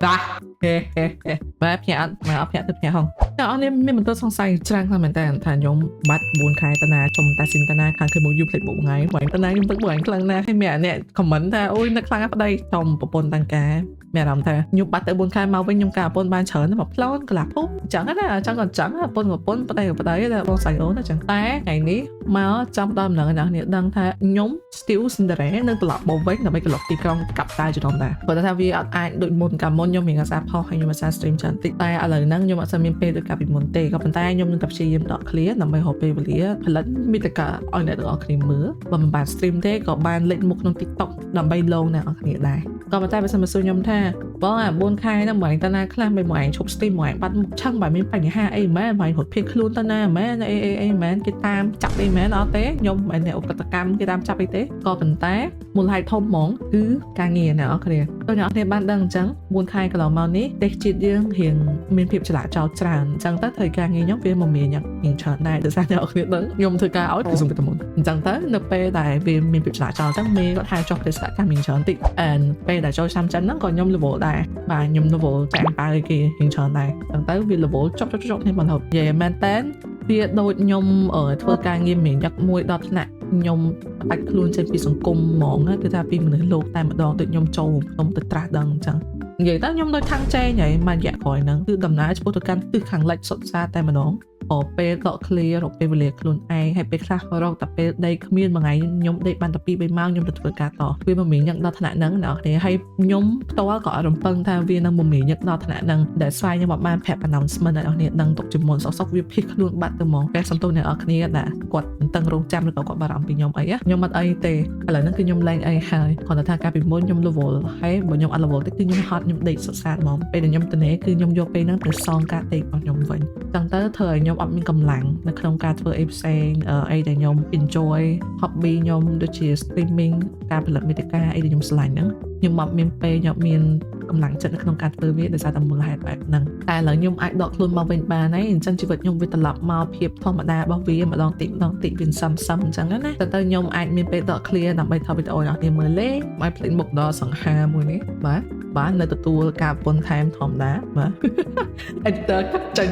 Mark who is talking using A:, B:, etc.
A: តាហេហេហេបាទភ្ញាក់អត់មកអត់ភ្ញាក់ទៅភ្ញាក់ហងតែអត់នេះមានបន្ទោសង្ស័យច្រើនខ្លាំងមែនតើថាខ្ញុំបាត់4ខែតាណាចំតាស៊ីនតាណាខាងឃើញមកយូរភ្លេចមុខថ្ងៃបងតាណាខ្ញុំទឹកបងខ្លាំងណាស់ហើយមានអាអ្នក comment ថាអូយនឹកខ្លាំងណាស់ប្តីចំប្រពន្ធតាំងការមានអារម្មណ៍ថាខ្ញុំបាត់ទៅ4ខែមកវិញខ្ញុំការប្រពន្ធបានច្រើនមកផ្លូនកន្លះភូមិអញ្ចឹងណាអញ្ចឹងក៏អញ្ចឹងប្រពន្ធប្រពន្ធប្តីក៏ប្តីដែរបងស្រីអូនអញ្ចឹងតែថ្ងៃនេះមកចាំដល់ម្លឹងអ្នកនេះដឹងថាខ្ញុំ still Cinderella នឹងត្រឡប់មកវិញដើម្បីត្រឡប់ទីក្រុងកាប់តាជំនំដែរព្រោះថាវាអត់អាចដូចមុនកាលមុនខ្ញុំមានអាសាផុសហើយខ្ញុំអាសា stream ច្រើនតិចតែឥឡូវហ្នឹងខ្ញុំអត់សូវមានពេលដូចកាលពីមុនទេក៏ប៉ុន្តែខ្ញុំនឹងតែព្យាយាមដក clear ដើម្បីរកពេលវេលាផលិតមាតិកាឲ្យអ្នកទាំងអស់គ្នាមើលបើមិនបាន stream ទេក៏បានលេចមុខក្នុង TikTok ដើម្បីលងអ្នកទាំងអស់គ្នាដែរក៏ប៉ុន្តែបើសិនមកសួរខ្ញុំថាបងអា4ខែហ្នឹងមកឯងតាណាខ្លះមិនមកឯងឈប់ stream មកឯងបាត់មុខឆឹងបើមានបញ្ហាអីមែនមកឯងរត់ភៀសខ្លួនទៅណាមែនអីអីអីមែនគេតាមចាប់អីមែនអត់ទេខ្ញុំមិនមែនអ្នកឧក្រិដ្ឋកម្មគេតាមចាប់អីទេក៏ប៉ុន្តែមូលហេតុធំហ្មងគឺការងារអ្នកនរគ្នាដូចអ្នកនរគ្នាបានដឹងអញ្ចឹង4ខែកន្លងមកនេះប្រទេសជាតិយើងរៀងមានភាពចលាចលច្រើនអញ្ចឹងទៅធ្វើការងារខ្ញុំវាមកមានយ៉ាងរៀងច្រើនដែរដោយសារអ្នកនរគ្នាដឹងខ្ញុំធ្វើការឲ្យក្រសួងវេទមន្តអញ្ចឹងទៅនៅពេលដែលវាមានភាពចលាចលអញ្ចឹងមេគាត់ហៅចុះបេសកកម្មមានច្រើនតិច and ពេលដែលចូលឆ្នាំចិនហ្នឹងក៏ខ្ញុំ level ដែរបាទខ្ញុំ level ចាក់ប៉ាវគេរៀងច្រើនដែរអញ្ចឹងទៅវា level ចុះចុះចុះគ្នាបន្ថយនិយាយមែនតើវាដូចខ្ញុំធ្វើការងារមានយ៉ាក់មួយដល់ថ្នាក់ខ្ញុំបាច់ខ្លួនចេញពីសង្គមហ្មងគឺថាពីមនុស្សលោកតែម្ដងដូចខ្ញុំចូលខ្ញុំទៅត្រាស់ដឹងអញ្ចឹងនិយាយទៅខ្ញុំដូចខាងចែងហើយមួយរយៈក្រោយហ្នឹងគឺដំណើរឆ្ពោះទៅកាន់ទិសខាងលិចសុទ្ធសាធតែម្ដង រកពេលដក clear រកពេលវេលាខ្លួនឯងហើយពេលខ្លះរកតែពេលដេកគ្មានមួយថ្ងៃខ្ញុំដេកបានតែ2 3ម៉ោងខ្ញុំទៅធ្វើការតវាមមាញឹកដល់ថ្នាក់ហ្នឹងអ្នកនរគ្នាហើយខ្ញុំផ្ទាល់ក៏អត់រំពឹងថាវានឹងមមាញឹកដល់ថ្នាក់ហ្នឹងដែលស្វែងខ្ញុំអត់បានប្រាប់ announcement ឲ្យអ្នកនរគ្នាដឹងទុកជាមុនសុកសុកវាភៀសខ្លួនបាត់ទៅហ្មងតែសំទោសអ្នកនរគ្នាដែលគាត់មិនតឹងរងចាំឬក៏គាត់បារម្ភពីខ្ញុំអីខ្ញុំអត់អីទេឥឡូវហ្នឹងគឺខ្ញុំលែងអីហើយគ្រាន់តែថាកាលពីមុនខ្ញុំ level ហើយបើខ្ញុំអត់ level ទេគឺខ្ញុំហត់ខ្ញុំដេកសុទ្ធសាធហ្មងពេលដែលខ្ញុំទៅនេះគឺខ្ញុំយកពេលហ្នឹងទៅសងការដេករបស់ខ្ញុំវិញចឹងទៅធ្វើឲ្យខ្ញុំអត់មានកម្លាំងនៅក្នុងការធ្វើអីផ្សេងអីដែលខ្ញុំ enjoy hobby ខ្ញុំដូចជា streaming ការផលិតមាតិកាអីដែលខ្ញុំស្រឡាញ់ហ្នឹងខ្ញុំអត់មានពេលខ្ញុំអត់មានកម្លាំងចិត្តនៅក្នុងការធ្វើវាដោយសារតែមូលហេតុបែបហ្នឹងតែឥឡូវខ្ញុំអាចដកខ្លួនមកវិញបានហើយអញ្ចឹងជីវិតខ្ញុំវាត្រឡប់មកភាពធម្មតារបស់វាម្ដងតិចម្ដងតិចវាសឹមសឹមអញ្ចឹងណាទៅទៅខ្ញុំអាចមានពេលដក clear ដើម្បីថតវីដេអូឲ្យអ្នកនាងមើលលេងឲ្យភ្លេចមុខដល់សង្ហាមួយនេះបាទបាទនៅទទួលការពន្ធថែមធម្មតាបាទ editor កាត់ចេញ។